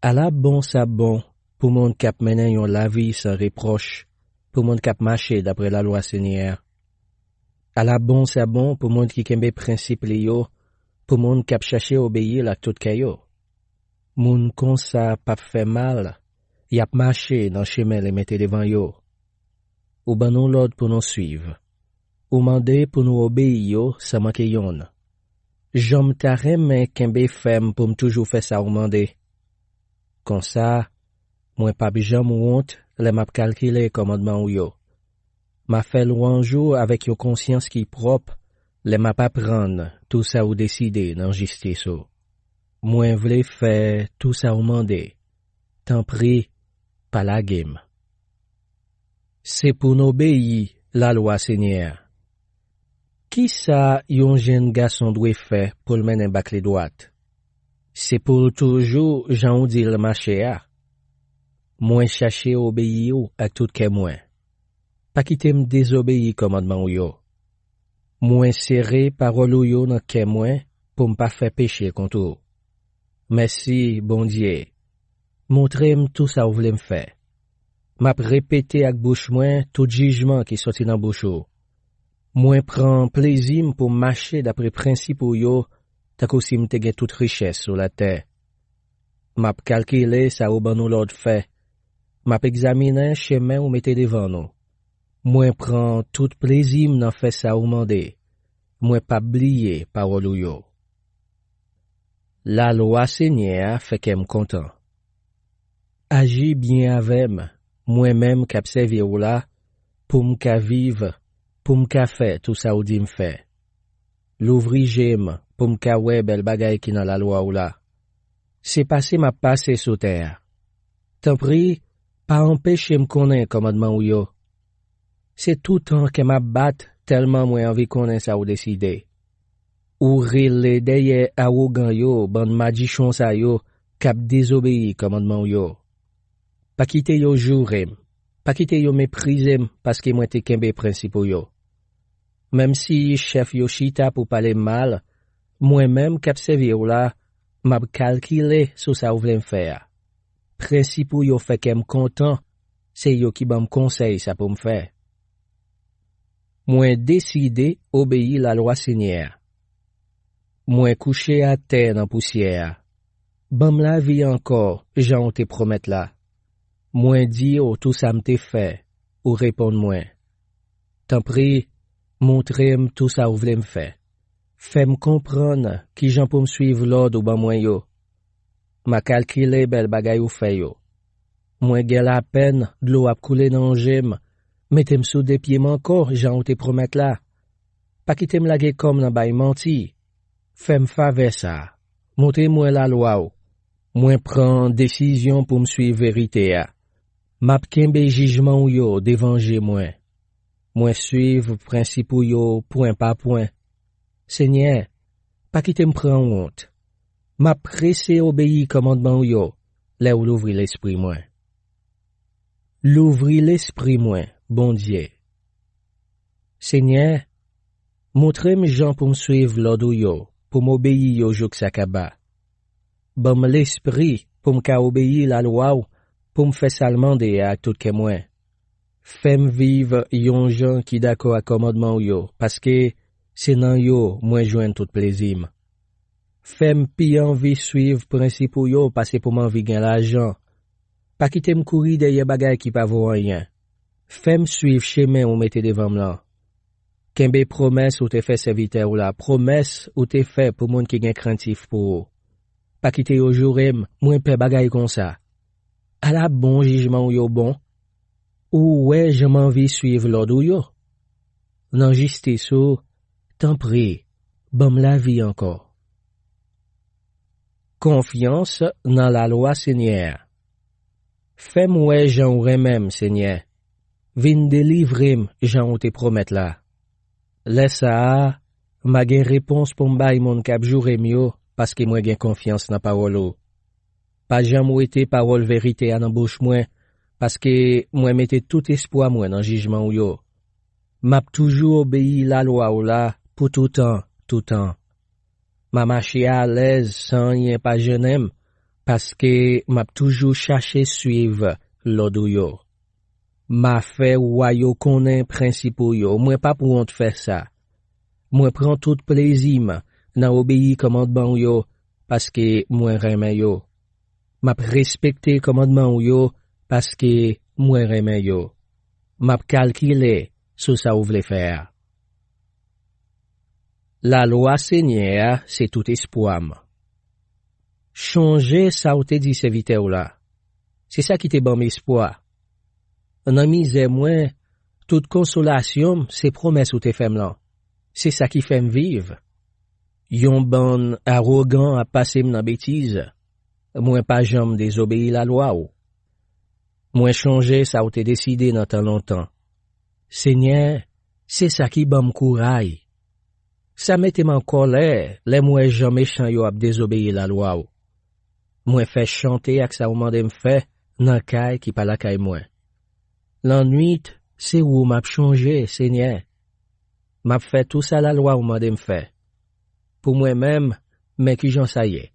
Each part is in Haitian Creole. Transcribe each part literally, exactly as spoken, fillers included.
Ala bon sa bon pou moun k ap mennen yon lavi san repwòch, pou moun k ap mache dapre lalwa Senyè a. Ala bon sa bon pou moun ki kenbe prensip li yo, pou moun k ap chache obeyi l ak tout kè yo. Moun konsa p ap fè mal, y ap mache nan chemen li mete devan yo. Ou ban nou lòd pou nou suiv. Ou mande pou nou obeyi yo san manke yonn. Jan m ta renmen kenbe fèm pou m toujou fè sa ou mande. Konsa, mwen p ap janm wont lè m ap kalkile kòmandman ou yo. M a fè lwanj ou avèk yon konsyans ki pwòp lè m ap aprann tou sa ou deside nan jistis ou. Mwen vle fè tou sa ou mande. Tanpri, pa lage m. Se pou n obeyi lalwa Senyè a. Ki sa yon jenn gason dwe fè pou l mennen bak li dwat? Se pou l toujou jan w di l mache a. Mwen chache obeyi w ak tout kè mwen. Pa kite m dezobeyi kòmandman w yo. Mwen sere pawòl ou yo nan kè mwen pou m pa fè peche kont ou. Mèsi, Bondye. Montre m tou sa w vle m fè. M ap repete ak bouch mwen tout jijman ki soti nan bouch ou. Mwen pran plezi m pou m mache dapre prensip ou yo, tankou si m te gen tout richès sou latè. M ap kalkile sa ou ban nou lòd fè. M ap egzaminen chemen ou mete devan nou. Mwen pran tout plezi m nan fè sa ou mande. Mwen p ap bliye pawòl ou yo. Lalwa Senyè a fè kè m kontan. Aji byen avè m, mwen menm k ap sèvi w la, pou m ka viv, pou m ka fè tou sa w di m fè. Louvri je m pou m ka wè bèl bagay ki nan lalwa w la. Se pase m ap pase sou tè a. Tanpri, pa anpeche m konnen kòmandman w yo. Se toutan kè m ap bat tèlman mwen anvi konnen sa w deside. Ou rele dèyè awogan yo, bann majichon sa yo k ap dezobeyi kòmandman w yo. Pa kite yo joure m, pa kite yo meprize m paske mwen te kenbe prensip ou yo. Menm si chèf yo chita pou pale m mal, mwen menm k ap sèvi w la, m ap kalkile sou sa w vle m fè a. Prensip ou yo fè kè m kontan, se yo ki ban m konsèy sa pou m fè. Mwen deside obeyi lalwa Senyè a. Mwen kouche atè nan pousyè a. Ban m lavi ankò, jan w te pwomèt la. Mwen di w tou sa m te fè, ou reponn mwen. Tanpri, montre m tou sa w vle m fè. Fè m konprann kijan pou m suiv lòd ou ban mwen yo. M a kalkile bèl bagay ou fè yo. Mwen gen lapèn, dlo ap koule nan je m. Mete m sou de pye m ankò, jan w te pwomèt la. Pa kite m lage kò m nan bay manti. Fè m favè sa a. Montre mwen lalwa w. Mwen pran desizyon pou m suiv verite a. M ap kenbe jijman w yo devan je mwen. Mwen suiv prensip ou yo pwen pa pwen. Senyè, pa kite m pran wont. M ap prese obeyi kòmandman w yo lè w louvri lespri mwen. Louvri lespri mwen, Bondye. Senyè, montre m jan pou m suiv lòd ou yo, pou m obeyi yo jouk sa kaba. Ban m lespri pou m ka obeyi lalwa w, pou m fè sa l mande a ak tout kè mwen. Fè m viv yon jan ki dakò ak kòmandman w yo, paske se nan yo mwen jwenn tout plezi m. Fè m pi anvi suiv prensip ou yo pase pou m anvi gen lajan. Pa kite m kouri dèyè bagay ki pa vo anyen. Fè m suiv chemen ou mete devan m lan. Kenbe pwomès ou te fè sèvitè w la, pwomès ou te fè pou moun ki gen krentif pou ou. Pa kite yo joure m, mwen pè bagay konsa. Ala bon jijman w yo bon! Ou wè jan m anvi suiv lòd ou yo. Nan jistis ou, tanpri, ban m lavi ankò. Konfyans nan lalwa Senyè a. Fè m wè jan w renmen m, Senyè. Vin delivre m jan w te pwomèt la. Lè sa a, m a gen repons pou m bay moun k ap joure m yo, paske mwen gen konfyans nan pawòl ou. Pa janm wete pawòl verite a nan bouch mwen, paske mwen mete tout espwa mwen nan jijman w yo. M ap toujou obeyi lalwa w la pou toutan, toutan. M a mache alèz san anyen pa jennen m, paske m ap toujou chache suiv lòd ou yo. M a fè wa yo konnen prensip ou yo, mwen p ap wont fè sa. Mwen pran tout plezi m nan obeyi kòmandman w yo, paske mwen renmen yo. M ap respekte kòmandman w yo, paske mwen renmen yo. M ap kalkile sou sa w vle fè a. Lalwa Senyè a se tout espwa m. Chonje sa w te di sèvitè w la. Se sa ki te ban m espwa. Nan mizè mwen, tout konsolasyon m se pwomès ou te fè m lan. Se sa ki fè m viv. Yon bann awogan ap pase m nan betiz. Mwen pa janm dezobeyi lalwa w. Mwen chonje sa w te deside nan tan lontan. Senyè, se sa ki ban m kouray. Sa mete m an kòlè lè m wè jan mechan yo ap dezobeyi lalwa w. Mwen fè chante ak sa w mande m fè nan kay ki pa lakay mwen. Lannwit, se ou m ap chonje, Senyè. M ap fè tou sa lalwa w mande m fè. Pou mwen menm, men kijan sa ye.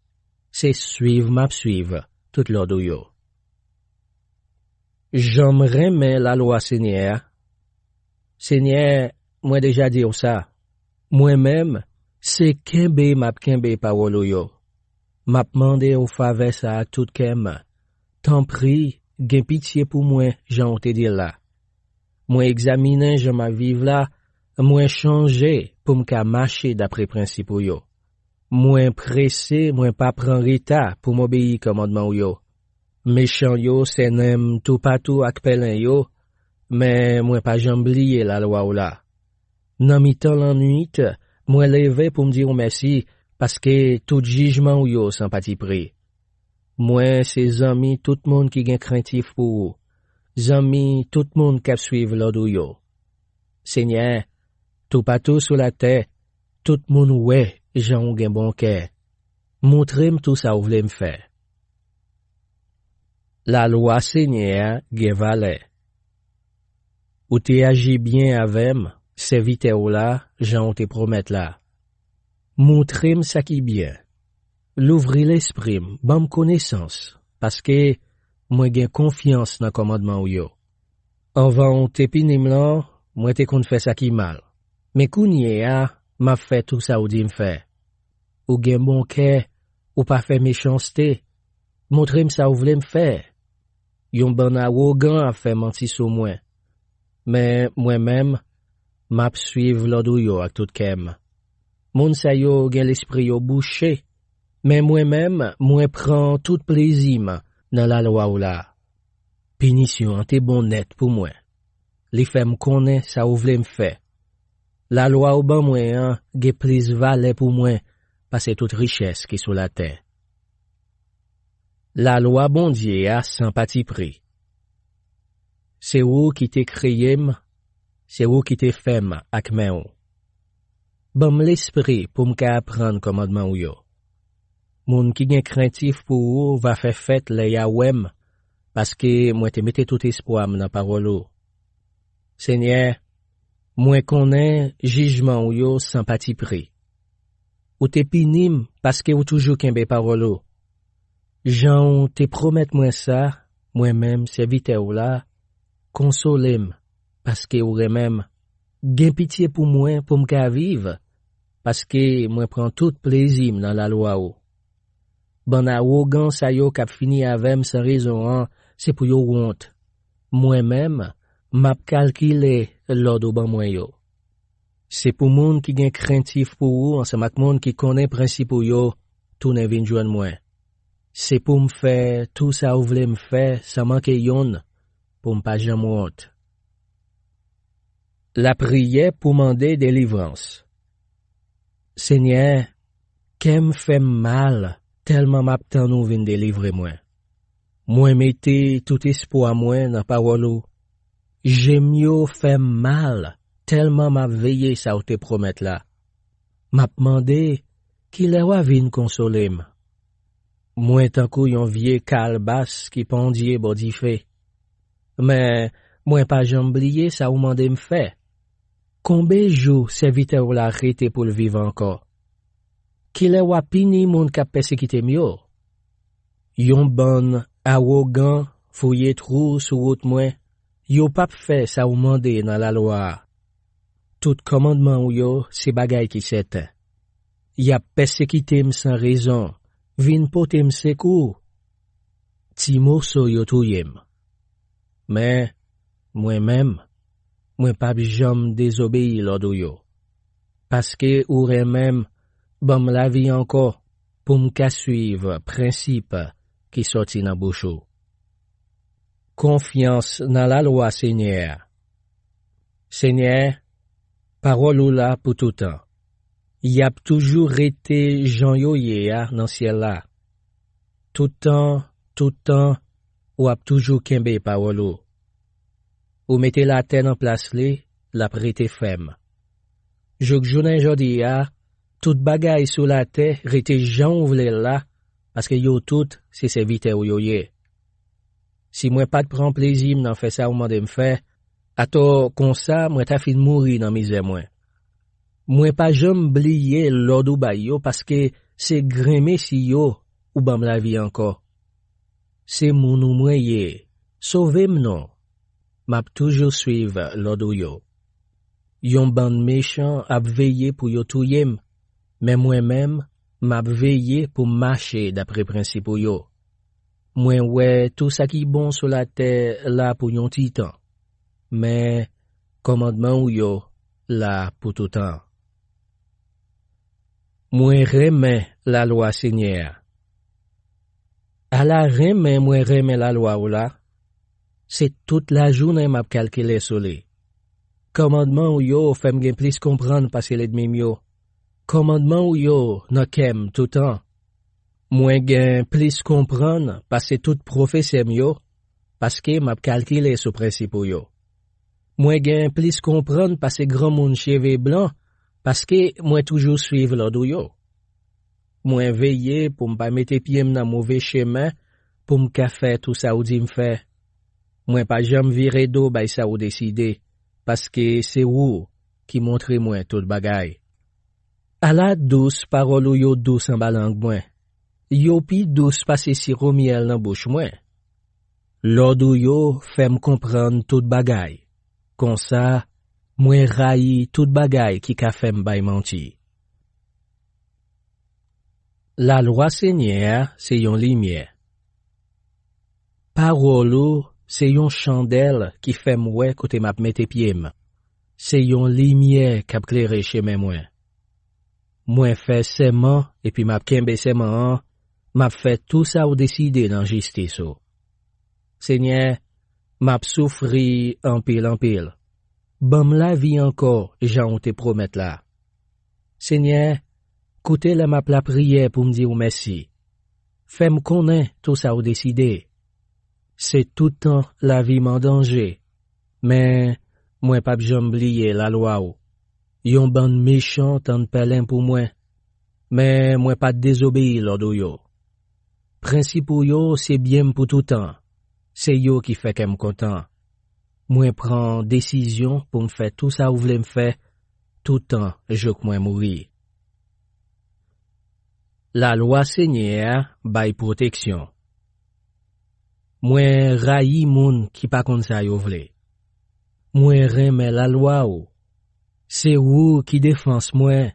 Se suiv m ap suiv tout lòd ou yo. Jan m renmen lalwa Senyè a. Senyè, mwen deja di w sa. Mwen menm, se kenbe m ap kenbe pawòl ou yo. M ap mande w favè sa a ak tout kè m. Tanpri, gen pitye pou mwen jan w te di l la. Mwen egzaminen jan m ap viv la, mwen chonje pou m ka mache dapre prensip ou yo. Mwen prese, mwen pa pran reta pou m obeyi kòmandman w yo. Mechan yo sènen m toupatou ak pèlen yo, men mwen pa janm bliye lalwa w la. Nan mitan lannwit, mwen leve pou m di w mèsi, paske tout jijman w yo san patipri. Mwen se zanmi tout moun ki gen krentif pou ou, zanmi tout moun k ap suiv lòd ou yo. Senyè, toupatou sou latè, tout moun wè jan w gen bon kè. Montre m tou sa w vle m fè. Lalwa Senyè a gen valè. Ou te aji byen avè m, sèvitè w la, jan w te pwomèt la. Montre m sa ki byen. Louvri lespri m, ban m konesans, paske mwen gen konfyans nan kòmandman w yo. Anvan w te pini m lan, mwen te konn fè sa ki mal. Men kounye a, m ap fè tou sa w di m fè. Ou gen bon kè, ou pa fè mechanste. Montre m sa w vle m fè. Yon bann awogan ap fè manti sou mwen. Men mwen menm, m ap suiv lòd ou yo ak tout kè m. Moun sa yo gen lespri yo bouche, men mwen menm, mwen pran tout plezi m nan lalwa w la. Pinisyon an te bon nèt pou mwen. Li fè m konnen sa w vle m fè. Lalwa w ban mwen an gen plis valè pou mwen pase tout richès ki sou latè. Lalwa Bondye a san patipri. Se ou ki te kreye m, se ou ki te fè m ak men w. Ban m lespri pou m ka aprann kòmandman w yo. Moun ki gen krentif pou ou va fè fèt lè y a wè m, paske mwen te mete tout espwa m nan pawòl ou. Senyè, mwen konnen jijman w yo san patipri. Ou te pini m paske w toujou kenbe pawòl ou. Jan w te pwomèt mwen sa, mwen menm, sèvitè w la, konsole m, paske w renmen m. Gen pitye pou mwen pou m ka viv, paske mwen pran tout plezi m nan lalwa w. Bann awogan sa yo k ap fini avè m san rezon an, se pou yo wont. Mwen menm, m ap kalkile lòd ou ban mwen yo. Se pou moun ki gen krentif pou ou ansanm ak moun ki konnen prensip ou yo tounen vin jwenn mwen. Se pou m fè tou sa w vle m fè san manke yonn, pou m pa janm wont. Lapriyè pou mande delivrans. Senyè, kè m fè m mal tèlman m ap tann ou vin delivre mwen. Mwen mete tout espwa mwen nan pawòl ou. Je m yo fè m mal tèlman m ap veye sa w te pwomèt la. M ap mande, kilè w a vin konsole m? Mwen tankou yon vye kalbas ki pandye bò dife. Men, mwen pa janm bliye sa w mande m fè. Konbe jou sèvitè w la rete pou l viv ankò? Kilè w a pini moun k ap pèsekite m yo? Yon bann awogan fouye twou sou wout mwen, yo p ap fè sa w mande nan lalwa a. Tout kòmandman w yo se bagay ki sèten. Y ap pèsekite m san rezon, vin pote m sekou. Ti moso yo touye m. Men, mwen menm, mwen p ap janm dezobeyi lòd ou yo. Paske ou renmen m, ban m lavi ankò pou m ka suiv prensip ki sòti nan bouch ou. Konfyans nan lalwa Senyè a. Senyè, pawòl ou la pou toutan. Y ap toujou rete jan yo ye a nan syèl la. Toutan, toutan, w ap toujou kenbe pawòl ou. Ou mete latè nan plas li, l ap rete fèm. Jouk jounen jodi a, tout bagay sou latè rete jan w vle l la, paske yo tout se sèvitè w yo ye. Si mwen pa t pran plezi m nan fè sa w mande m fè, atò konsa mwen ta fin mouri nan mizè mwen. Mwen pa janm bliye lòd ou bay yo, paske se grenmesi yo ou ban m lavi ankò. Se moun ou mwen ye, sove m non. M ap toujou suiv lòd ou yo. Yon bann mechan ap veye pou yo touye m, men mwen menm, m ap veye pou m mache dapre prensip ou yo. Mwen wè tou sa ki bon sou latè la pou yon ti tan, men kòmandman ou yo la pou toutan. Mwen renmen lalwa Senyè a. Ala renmen mwen renmen lalwa w la! Se tout lajounen m ap kalkile sou li. Kòmandman w yo fè m gen plis konprann pase lènmi m yo. Kòmandman w yo nan kè m toutan. Mwen gen plis konprann pase tout pwofesè m yo, paske m ap kalkile sou prensip ou yo. Mwen gen plis konprann pase granmoun cheve blan, paske mwen toujou suiv lòd ou yo. Mwen veye pou m pa mete pye m nan move chemen, pou m ka fè tou sa ou di m fè. Mwen pa janm vire do bay sa ou deside, paske se ou ki montre mwen tout bagay. Ala dous pawòl ou yo dous anba lang mwen. Yo pi dous pase siwo myèl nan bouch mwen. Lòd ou yo fè m konprann tout bagay. Konsa, mwen rayi tout bagay ki ka fè m bay manti. Lalwa Senyè a se yon limyè. Pawòl ou se yon chandèl ki fè m wè kote m ap mete pye m. Se yon limyè k ap klere chemen mwen. Mwen fè sèman epi m ap kenbe sèman an, m ap fè tou sa ou deside nan jistis ou. Senyè, m ap soufri anpil anpil. Ban m lavi ankò jan ou te pwomèt la. Senyè, koute lè m ap lapriyè pou m di w mèsi. Fè m konnen tou sa w deside. Se tout tan lavi m an danje, men mwen p ap janm bliye lalwa w. Yon bann mechan tann pèlen pou mwen, men mwen pa t dezobeyi lòd ou yo. Prensip ou yo se byen m pou toutan, se yo ki fè kè m kontan. Mwen pran desizyon pou m fè tou sa w vle m fè, toutan jouk mwen mouri. Lalwa Senyè a bay pwoteksyon. Mwen rayi moun ki pa konn sa yo vle. Mwen renmen lalwa w. Se ou ki defans mwen,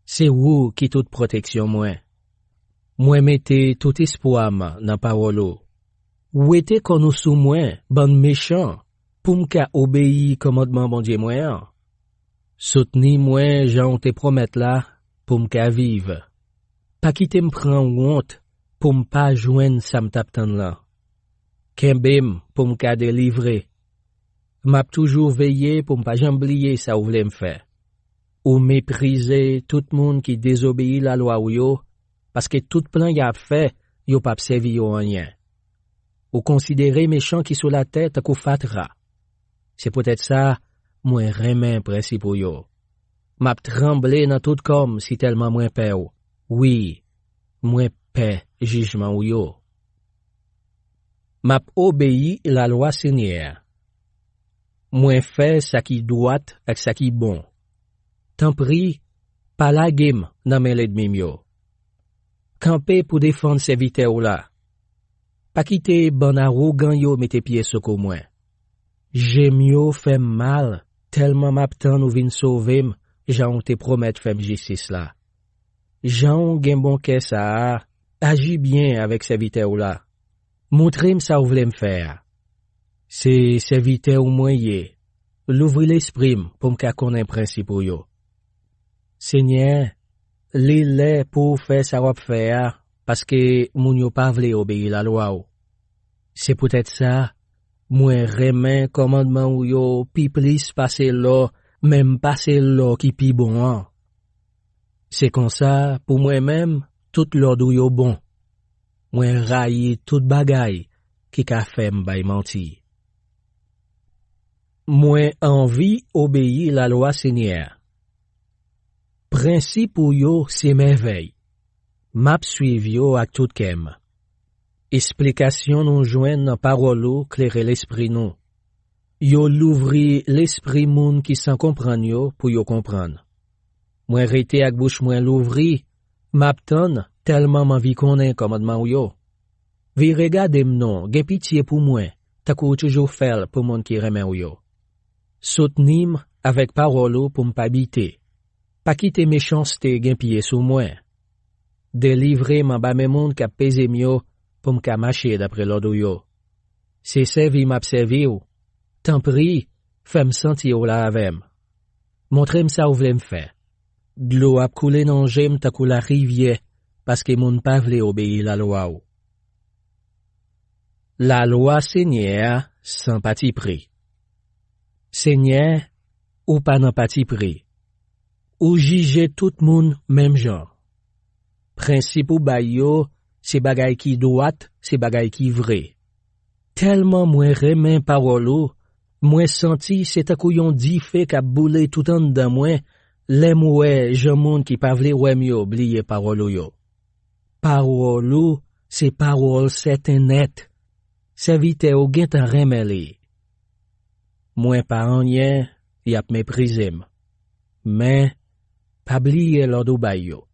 se ou ki tout pwoteksyon mwen. Mwen mete tout espwa m nan pawòl ou. Wete kò nou sou mwen, bann mechan, pou m ka obeyi kòmandman Bondye mwen an. Soutni mwen jan w te pwomèt la, pou m ka viv. Pa kite m pran wont pou m pa jwenn sa m t ap tann lan. Kenbe m pou m ka delivre. M ap toujou veye pou m pa janm bliye sa w vle m fè. Ou meprize tout moun ki dezobeyi lalwa w yo, paske tout plan y ap fè, yo p ap sèvi yo anyen. Ou konsidere mechan ki sou latè tankou fatra. Se poutèt sa, mwen renmen prensip ou yo. M ap tranble nan tout kò m sitèlman mwen pè w. Wi, mwen pè jijman w yo. M ap obeyi lalwa Senyè a. Mwen fè sa ki dwat ak sa ki bon. Tanpri, pa lage m nan men lènmi m yo. Kanpe pou defann sèvitè w la. Pa kite bann awogan yo mete pye sou kou mwen. Je m yo fè m mal, tèlman m ap tann ou vin sove m, jan w te pwomèt fè m jistis la. Jan w gen bon kè sa a, aji byen avèk sèvitè w la. Montre m sa w vle m fè a. Se sèvitè w mwen ye. Louvri lespri m pou m ka konnen prensip ou yo. Senyè, li lè pou w fè sa w ap fè a, paske moun yo pa vle obeyi lalwa w. Se poutèt sa, mwen renmen kòmandman w yo pi plis pase lò, menm pase lò ki pi bon an. Se konsa, pou mwen menm, tout lòd ou yo bon. Mwen rayi tout bagay ki ka fè m bay manti. Mwen anvi obeyi lalwa Senyè a. Prensip ou yo se mèvèy. M ap suiv yo ak tout kè m. Esplikasyon nou jwenn nan pawòl ou klere lespri nou. Yo louvri lespri moun ki san konprann yo pou yo konprann. Mwen rete ak bouch mwen louvri, m ap tann, tèlman m anvi konnen kòmandman w yo. Vire gade m non, gen pitye pou mwen, tankou w toujou fè l pou moun ki renmen w yo. Soutni m avèk pawòl ou pou m pa bite. Pa kite mechanste gen pye sou mwen. Delivre m anba men moun k ap peze m yo, pou m ka mache dapre lòd ou yo. Se sèvi m ap sèvi w. Tanpri, fè m santi w la avè m. Montre m sa w vle m fè. Dlo ap koule nan je m tankou larivyè, paske moun pa vle obeyi lalwa w. Lalwa Senyè a san patipri. Senyè, ou pa nan patipri. Ou jije tout moun menm jan. Prensip ou bay yo, se bagay ki dwat, se bagay ki vre. Tèlman mwen renmen pawòl ou, mwen santi se tankou yon dife k ap boule tout anndan mwen, lè m wè jan moun ki pa vle wè m yo bliye pawòl ou yo. Pawòl ou se pawòl sèten nèt. Sèvitè ou gentan renmen li. Mwen pa anyen, y ap meprize m. Men, pa bliye lòd ou bay yo.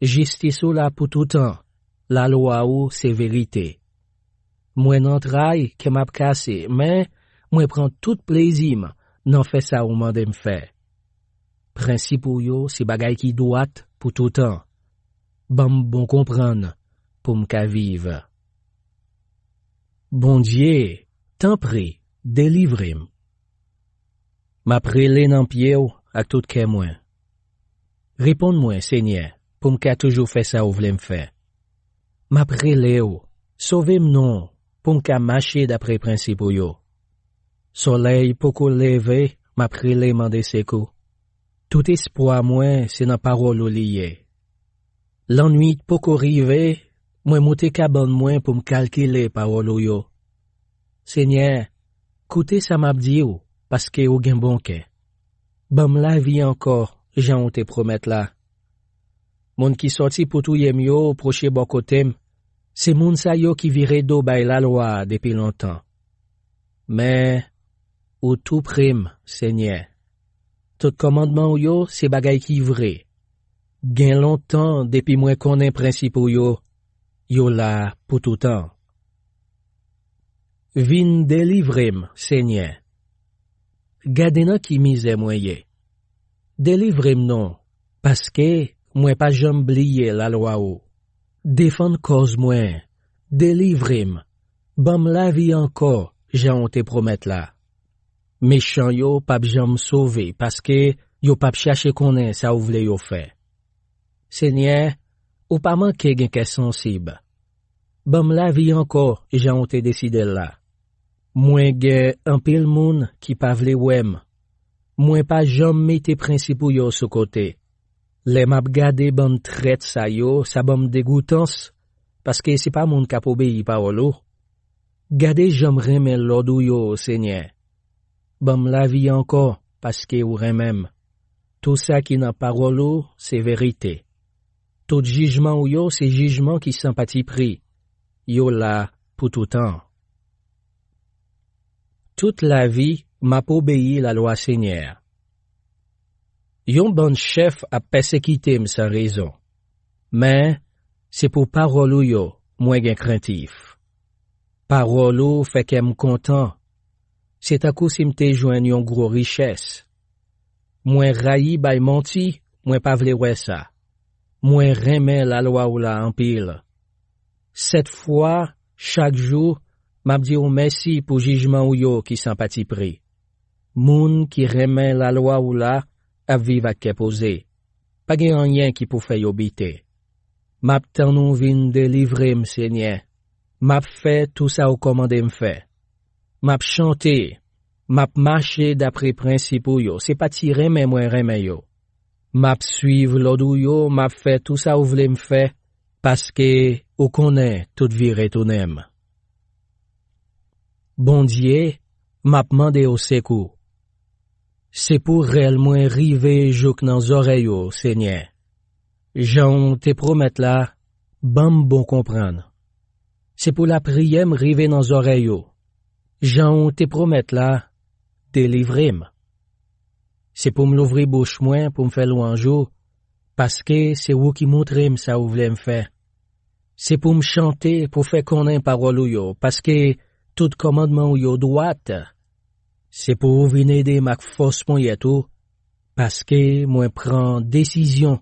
Jistis ou la pou toutan, lalwa ou se verite. Mwen nan tray, kè m ap kase, men mwen pran tout plezi m nan fè sa ou mande m fè. Prensip ou yo se bagay ki dwat pou toutan. Ban m bon konprann pou m ka viv. Bondye, tanpri, delivre m. M ap rele nan pye w ak tout kè mwen. Reponn mwen, Senyè, pou m ka toujou fè sa ou vle m fè. M ap rele w, sove m non, pou m ka mache dapre prensip ou yo. Solèy poko leve, m ap rele mande sekou. Tout espwa mwen se nan pawòl ou li ye. Lannwit poko rive, mwen moute kabann mwen pou m kalkile pawòl ou yo. Senyè, koute sa m ap di w, paske ou gen bon kè. Ban m lavi ankò, jan ou te pwomèt la. Moun ki sòti pou touye m yo pwoche bò kote m, se moun sa yo ki vire do bay lalwa a depi lontan. Men, ou tou pre m, Senyè. Tout kòmandman w yo se bagay ki vre. Gen lontan depi mwen konnen prensip ou yo, yo la pou toutan. Vin delivre m, Senyè. Gade nan ki mizè mwen ye. Delivre m non, paske mwen pa janm bliye lalwa ou. Defann kòz mwen, delivre m, ban m lavi ankò, jan ou te pwomèt la. Mechan yo p ap janm sove, paske yo p ap chache konnen sa ou vle yo fè. Senyè, ou pa manke gen kè sansib. Ban m lavi ankò, jan ou te deside l la. Mwen gen anpil moun ki pa vle wè m. Mwen pa janm mete prensip ou yo sou kote. Lè m ap gade bann trèt sa yo, sa ban m degoutans, paske se pa moun k ap obeyi pawòl ou. Gade jan m renmen lòd ou yo, Senyè. Ban m lavi ankò, paske ou renmen m. Tou sa ki nan pawòl ou se verite. Tout jijman ou yo se jijman ki san patipri. Yo la pou toutan. Tout lavi, m ap obeyi lalwa Senyè a. Yon bann chèf ap pèsekite m san rezon. Men, se pou pawòl ou yo, mwen gen krentif. Pawòl ou fè kè m kontan. Se tankou si m te jwenn yon gwo richès. Mwen rayi bay manti, mwen pa vle wè sa. Mwen renmen lalwa ou la anpil. Sèt fwa, chak jou, m ap di w mèsi pou jijman ou yo ki san patipri. Moun ki renmen lalwa ou la ap viv ak kè poze. Pa gen anyen ki pou fè yo bite. M ap tann ou vin delivre m, Senyè. M ap fè tou sa ou kòmande m fè. M ap chante, m ap mache dapre prensip ou yo. Se pa ti renmen mwen renmen yo. M ap suiv lòd ou yo, m ap fè tou sa ou vle m fè, paske ou konnen tout vire tounen m. Bondye, m ap mande w sekou. Se pou rèl mwen rive jouk nan zòrèy ou, Senyè. Jan w te pwomèt la, ban m bon konprann. Se pou lapriyè m rive nan zòrèy ou. Jan w te pwomèt la, delivre m. Se pou m louvri bouch mwen pou m fè lwanj ou, paske se ou ki montre m sa ou vle m fè. Se pou m chante pou fè konnen pawòl ou yo, paske tout kòmandman ou yo dwat. Se pou ou vin ede m ak fòs ponyèt ou, paske mwen pran desizyon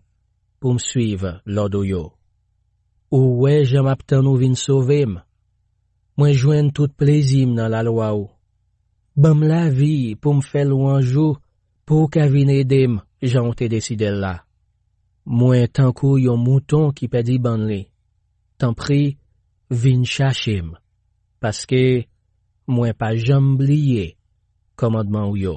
pou m suiv lòd ou yo. Ou wè jan m ap tann ou vin sove m. Mwen jwenn tout plezi m nan lalwa ou. Ban m lavi pou m fè lwanj ou, pou ou ka vin ede m jan ou te deside l la. Mwen tankou yon mouton ki pèdi bann li. Tanpri, vin chache m, paske mwen pa janm bliye kòmandman ou yo.